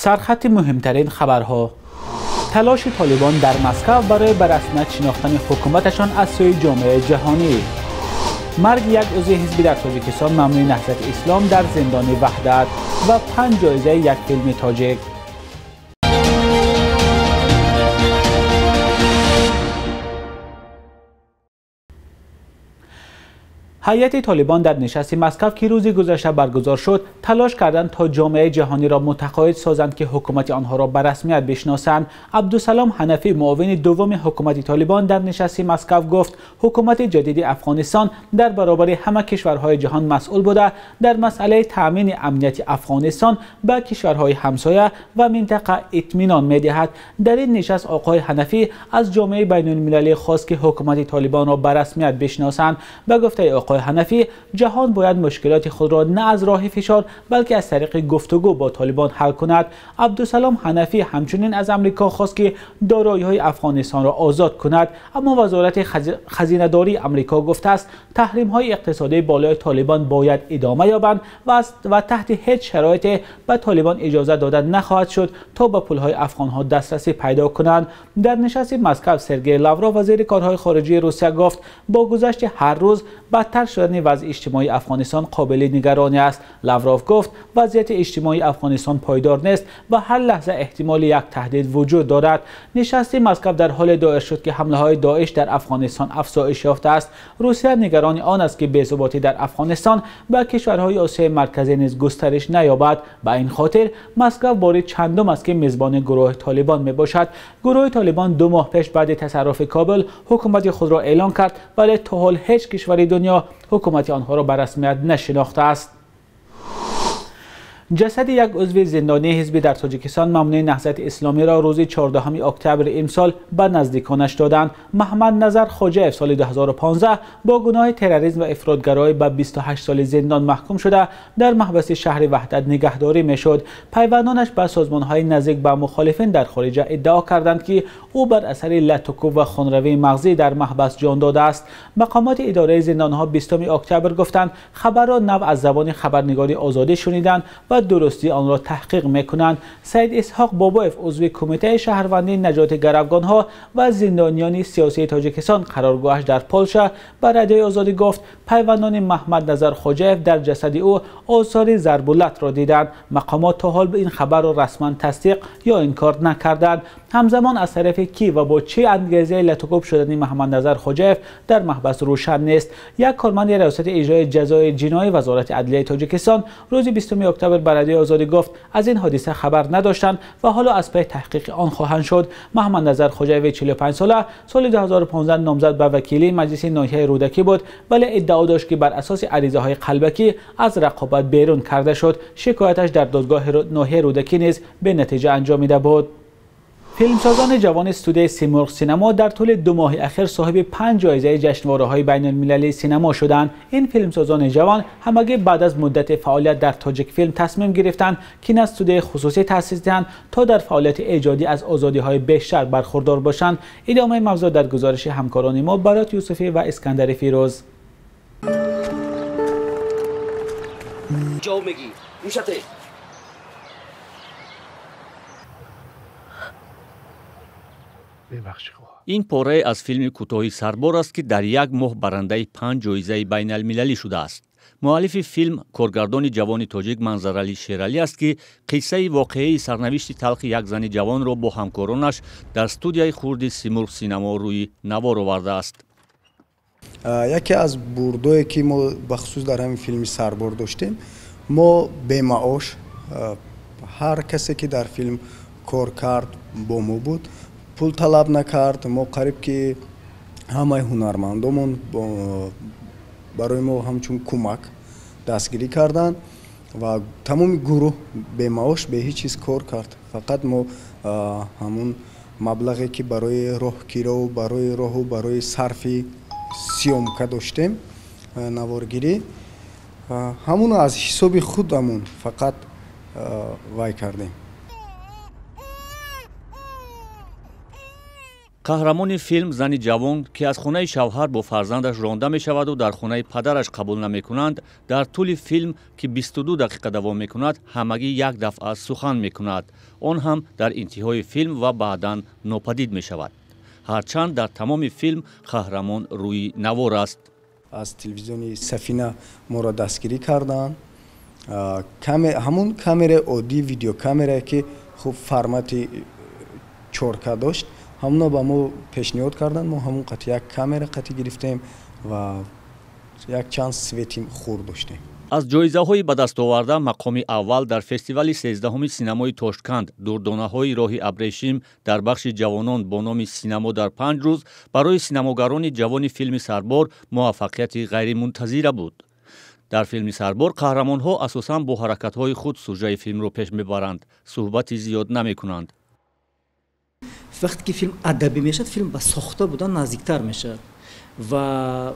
Сархати муҳимтарин хабарҳо. Талоши Толибон дар Москва барои ба расмият шинохтани ҳукуматашон аз сӯи ҷомеаи ҷаҳонӣ. Марги як узви ҳизби дар Тоҷикистон мамнӯи Наҳзати Ислом дар зиндони Ваҳдат ва 5 ҷоизаи як филми тоҷик. Ҳайати Толибон дар нишасти Москва ки рӯзи гузашта баргузор шуд, талош карданд то ҷомеаи ҷаҳониро мутақоид созанд ки ҳукумати онҳоро ба расмият бишносанд. Абдусалом Ҳанафӣ, муовини дуввуми ҳукумати Толибон дар нишасти Москва гуфт, ҳукумати ҷадиди Афғонистон дар баробари ҳама кишварҳои ҷаҳон масъул буда, дар масъалаи таъмини амнияти Афғонистон ба кишварҳои ҳамсоя ва минтақа итминон медиҳад. Дар ин нишаст оқои Ҳанафӣ аз ҷомеаи байналмилалӣ хост ки ҳукумати Толибонро ба расмият бишносанд. Ба гуфтаи оқои Ҳанафӣ, ҷаҳон бояд мушкилоти худро на аз роҳи фишор, балки аз тариқи гуфтугӯ бо Толибон ҳал кунад. Абдусалом Ҳанафӣ ҳамчунин аз Амрико хост ки дороиҳои Афғонистонро озод кунад. Аммо Вазорати хазинадории Амрико гуфтааст, таҳримҳои иқтисодӣ болои Толибон бояд идома ёбанд ва таҳти ҳеҷ шароите ба Толибон иҷоза дода нахоҳад шуд то ба пулҳои афғонҳо дастрасӣ пайдо кунанд. Дар нишасти Москва Сергей Лавров, вазири корҳои хориҷии Русия, гуфт бо гузашти ҳар рӯз бадтар шудани вазъи иҷтимоии Афғонистон қобили нигаронӣ аст. Лавров гуфт вазъияти иҷтимоии Афғонистон пойдор нест ва ҳар лаҳза эҳтимоли як таҳдид вуҷуд дорад. Нишасти Москва дар ҳоле доир шуд ки ҳамлаҳои Доиш дар Афғонистон афзоиш ёфтааст. Русия нигарони он аст ки бесуботӣ дар Афғонистон ба кишварҳои Осиёи Марказӣ низ густариш наёбад. Ба ин хотир Москва бори чандум аст ки мизбони гурӯҳи Толибон мебошад. Гурӯҳи Толибон 2 моҳ пеш баъди тасарруфи Кобул ҳукумати худро эълон кард, вале то ҳол ҳеҷ кишвари дунё ҳукумати онҳоро ба расмият нашинохтааст. Ҷасади як узви зиндонии ҳизбӣ дар Тоҷикистон мамнӯи Наҳзати Исломиро рӯзи 14 октябри имсол ба наздиконаш доданд. Маҳмад Назар Хоҷаев соли 2015 бо гуноҳи терроризм ва ифротгароӣ ба 28 соли зиндон маҳкум шуда, дар маҳбаси шаҳри Ваҳдат нигаҳдорӣ мешуд. Пайвандонаш ба созмонҳои наздик ба мухолифин дар хориҷа иддао карданд ки ӯ бар асари латукӯб ва хунравии мағзӣ дар маҳбас ҷон додааст. Мақомоти идораи зиндонҳо 20 октябр гуфтанд хабарро нав аз забони хабарнигори Озодӣ шуниданд ва дурустии онро таҳқиқ мекунанд. Саид Исҳоқ Бобоев, узви кумитаи шаҳрвандии наҷоти гаравгонҳо ва зиндониёни сиёсии Тоҷикистон, қароргоҳаш дар Полша, ба Радиои Озодӣ гуфт пайвандони Маҳмад Назар Хоҷаев дар ҷасади ӯ осори зарбулатро диданд. Мақомот то ҳол ин хабарро расман тасдиқ ё инкор накарданд. Ҳамзамон аз тарафи кӣ ва бо чӣ ангезае латукӯб шудани Маҳмад Назар Хоҷаев дар маҳбас рӯшан нест. Як корманди раёсати иҷрои ҷазои ҷиноӣ Вазорати адлияи Тоҷикистон рӯзи 20 октябр ба Радиои Озодӣ гуфт аз ин ҳодиса хабар надоштанд ва ҳоло аз пай таҳқиқи он хоҳанд шуд. Маҳмад Назар Хоҷаев 45 сола соли 2015 номзад ба вакилии маҷлиси ноҳияи Рӯдакӣ буд, вале иддао дошт ки бар асоси аризаҳои қалбакӣ аз рақобат берун карда шуд. Шикояташ дар додгоҳи ноҳияи Рӯдакӣ низ бенатиҷа анҷомида буд. Филмсозони ҷавони студияи Симурғ Синамо дар тӯли 2 моҳи ахир соҳиби 5 ҷоизаи ҷашнвораҳои байналмилалии синамо шуданд. Ин филмсозони ҷавон ҳамагӣ баъд аз муддати фаъолият дар Тоҷикфилм тасмим гирифтанд ки на студияи хусусӣ таъсис диҳанд то дар фаъолияти эҷодӣ аз озодиҳои бештар бархурдор бошанд. Идомаи мавзӯъ дар гузориши ҳамкорони мо Барот Юсуфӣ ва Искандари Фирӯз. Ин порае аз филми кӯтоҳи Сарбор аст ки дар як моҳ барандаи 5 ҷоизаи байналмилалӣ шудааст. Муаллифи филм коргардони ҷавони тоҷик Манзаралӣ Шералӣ аст ки қиссаи воқеаи сарнавишти талхи як зани ҷавонро бо ҳамкоронаш дар студияи хурди Симурғ Синамо рӯи навор овардааст. Яке аз бурдое ки мо бахусус дар ҳамин филми Сарбор доштем, мо бемаош ҳар касе ки дар филм кор кард бо мо буд, пул талаб накард. Мо қариб ки ҳамаи ҳунармандомон барои мо ҳамчун кӯмак дастгирӣ карданд ва тамоми гурӯҳ бемаош бе ҳеҷ чиз кор кард. Фақат мо ҳамун маблағе ки барои роҳкирову барои роҳу барои сарфи съёмка доштем, наворгирӣ, ҳамуно аз ҳисоби худамон фақат вай кардем. Қаҳрамони филм зани ҷавон, ки аз хонаи шавҳар бо фарзандаш ронда мешаваду дар хонаи падараш қабул намекунанд, дар тӯли филм, ки 22 дақиқа давом мекунад, ҳамагӣ як дафъа сухан мекунад. Он ҳам дар интиҳои филм ва баъдан нопадид мешавад. Ҳарчанд дар тамоми филм қаҳрамон рӯи навор аст. Аз телевизиони Сафина моро дастгирӣ карданд. Ҳамун камераи оддии видеокамерае, ки хуб формати 4К дошт, ҳамуно ба мо пешниҳод карданд. Мо ҳамун қати як камера қати гирифтем ва як чанд свети хурд доштем. Аз ҷоизаҳои ба дастоварда мақоми аввал дар фестивали 13-уми синамои Тошканд «Дурдонаҳои роҳи абрешим» дар бахши ҷавонон бо номи «Синамо дар 5 рӯз» барои синамогарони ҷавони филми «Сарбор» муваффақияти ғайримунтазира буд. Дар филми «Сарбор» қаҳрамонҳо асосан бо ҳаракатҳои худ сужаи филмро пеш мебаранд, суҳбати зиёд намекунанд. Вақте ки филм адабӣ мешавад, филм ба сохта будан наздиктар мешавад ва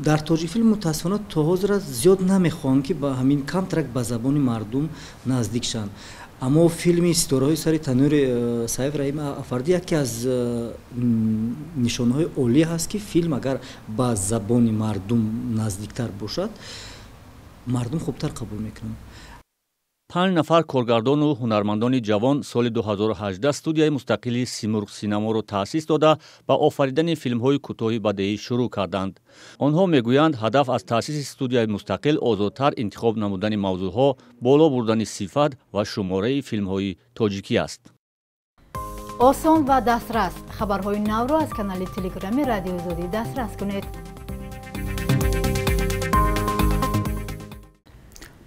дар Тоҷикфилм мутаассифона то ҳозира зиёд намехоҳанд, ки ба ҳамин камтарак ба забони мардум наздик шаванд. Аммо филми «Ситораҳои сари танӯри» Саиф Раҳим Афардӣ яке аз нишонаҳои олӣ ҳаст, ки филм агар ба забони мардум наздиктар бошад, мардум хубтар қабул мекунанд. 5 нафар коргардону ҳунармандони ҷавон соли 2018 студияи мустақили «Симурғ синаморо» таъсис дода, ба офаридани филмҳои кӯтоҳи бадеӣ шурӯъ карданд. Онҳо мегӯянд, ҳадаф аз таъсиси студияи мустақил озодтар интихоб намудани мавзӯъҳо, боло бурдани сифат ва шумораи филмҳои тоҷикӣ аст. Осон ва дастрас хабарҳои навро аз канали Телеграми Радиои Озодӣ дастрас кунед.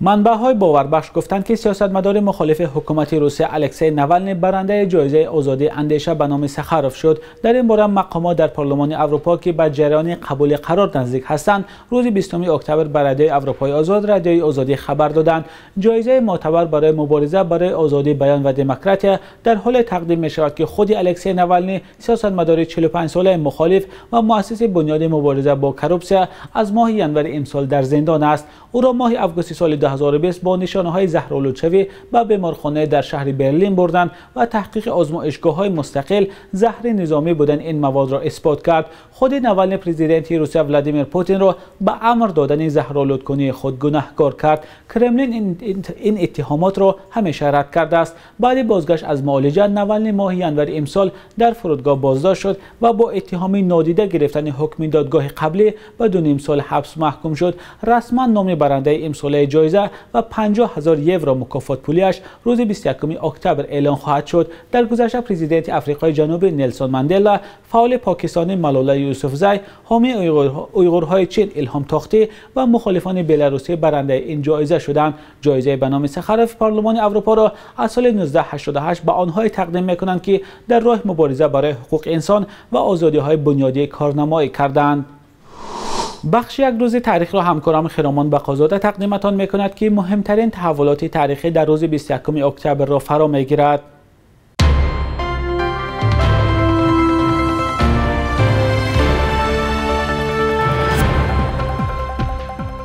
Манбаъҳои боварбахш гуфтанд, ки сиёсатмадори мухолифи ҳукумати Русия Алексей Навални барандаи ҷоизаи озодии андеша ба номи Сахаров шуд. Дар ин бора мақомот дар Парлумони Аврупо, ки ба ҷараёни қабули қарор наздик ҳастанд, рӯзи 20 октябр ба Радиои Аврупои Озод, Радиои Озодӣ хабар доданд. Ҷоизаи мӯътабар барои мубориза барои озодии баён ва демократия дар ҳоле тақдим мешавад, ки худи Алексей Навални, сиёсатмадори 45-солаи мухолиф ва муассиси бунёди мубориза бо коррупсия, аз моҳи январи имсол дар зиндон аст. Ӯро моҳи августи соли 2020 бо нишонаҳои заҳролудшавӣ ба беморхона дар шаҳри Берлин бурданд ва таҳқиқи озмоишгоҳҳои мустақил заҳри низомӣ будани ин маводро исбот кард. Худи Навални президенти Русия Владимир Путинро ба амр додани заҳролудкунии худ гунаҳкор кард. Кремлин ин иттиҳомотро ҳамеша рад кардааст. Баъди бозгашт аз муолиҷа Навални моҳи январи имсол дар фурудгоҳ боздошт шуд ва бо иттиҳоми нодида гирифтани ҳукми додгоҳи қаблӣ ба 2,5 сол ҳабс маҳкум шуд. Расман номи барандаи имсолаи ҷоиза ва 50 000 евро мукофотпулиаш рӯзи 21 октябр эълон хоҳад шуд. Дар гузашта президенти Африқои Ҷанубӣ Нелсон Мандела, фаъоли покистонӣ Малола Юсуфзай, ҳомии уйғурҳои Чин Илҳом Тохтӣ ва мухолифони беларусӣ барандаи ин ҷоиза шуданд. Ҷоизаи ба номи Сахаров Парлумони Аврупоро аз соли 1988 ба онҳое тақдим мекунанд, ки дар роҳи мубориза барои ҳуқуқи инсон ва озодиҳои бунёдӣ корнамоӣ карданд. Бахши як рӯзи таърихро ҳамкорам Хиромон Бақозода тақдиматон мекунад, ки муҳимтарин таҳаввулоти таърихӣ дар рӯзи 21 октябрро фаро мегирад.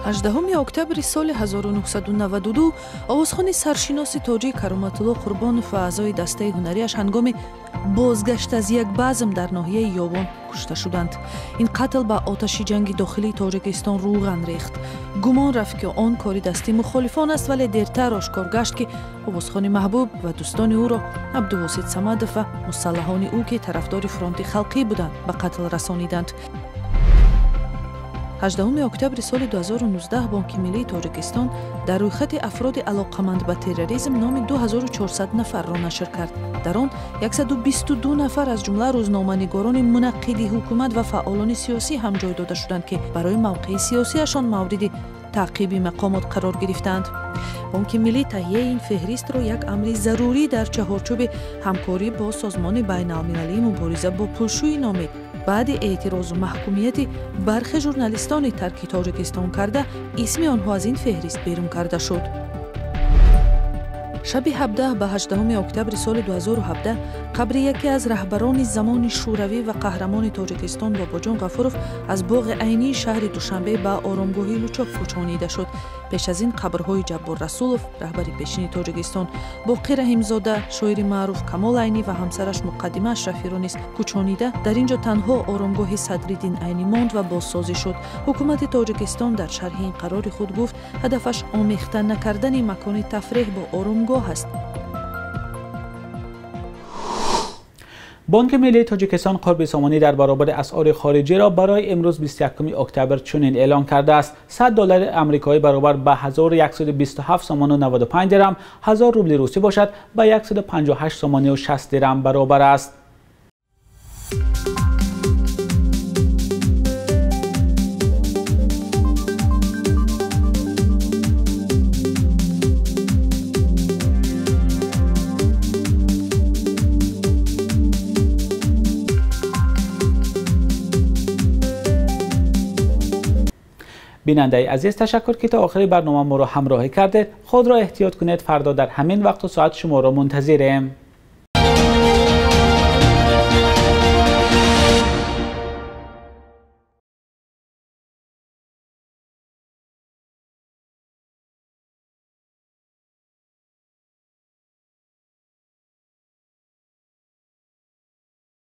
18 октябри соли 1992 овозхони саршиноси тоҷик Кароматулло Қурбонов ва аъзои дастаи ҳунариаш ҳангоми бозгашт аз як базм дар ноҳияи Ёвон кушта шуданд. Ин қатл ба оташи ҷанги дохилии Тоҷикистон рӯған рехт. Гумон рафт, ки он кори дасти мухолифон аст, вале дертар ошкор гашт, ки овозхони маҳбуб ва дӯстони ӯро Абдувосит Самадов ва мусаллаҳони ӯ, ки тарафдори фронти халқӣ буданд, ба қатл расониданд. 18 октябри соли 2019 Бонки Миллии Тоҷикистон дар рӯйхати афроди алоқаманд ба терроризм номи 2400 нафарро нашр кард. Дар он 122 нафар аз ҷумла рӯзноманигорони мунаққиди ҳукумат ва фаъолони сиёсӣ ҳам ҷой дода шуданд, ки барои мавқеи сиёсиашон мавриди таъқиби мақомот қарор гирифтаанд. Бонки Миллӣ таҳияи ин феҳристро як амри зарурӣ дар чаҳорчӯби ҳамкорӣ бо Созмони байналмилалии мубориза бо пулшӯӣ номид. Баъди эътирозу маҳкумияти бархе журналистони тарки Тоҷикистон карда, исми онҳо аз ин феҳрист берун карда шуд. Шаби 17 ба 18 октябри соли 2017 қабри яке аз раҳбарони замони Шӯравӣ ва қаҳрамони Тоҷикистон Бобоҷон Ғафуров аз боғи Айнии шаҳри Душанбе ба оромгоҳи Лучоб кӯчонида шуд. Пеш аз ин қабрҳои Ҷаббор Расулов, раҳбари пешини Тоҷикистон, Боқӣ Раҳимзода, шоири маъруф Камол Айнӣ ва ҳамсараш Муқаддима Ашрафиро низ кӯчонида, дар ин ҷо танҳо оромгоҳи Садриддин Айнӣ монд ва бозсозӣ шуд. Ҳукумати Тоҷикистон дар шарҳи ин қарори худ гуфт, ҳадафаш омехта накардани макони тафреҳ бо оромгоҳ аст. Бонки Миллии Тоҷикистон қурби сомонӣ дар баробари асъори хориҷиро барои имрӯз 21 октябр чунин эълон кардааст. 100 доллари амрикоӣ баробар ба 1127 сомону 95 дирам, 1000 рубли русӣ бошад ба 158 сомонию 60 дирам баробар аст. Бинандаи азиз, ташаккур ки то охири барнома моро ҳамроҳӣ кардед. Худро эҳтиёт кунед. Фардо дар ҳамин вақту соат шуморо мунтазирем.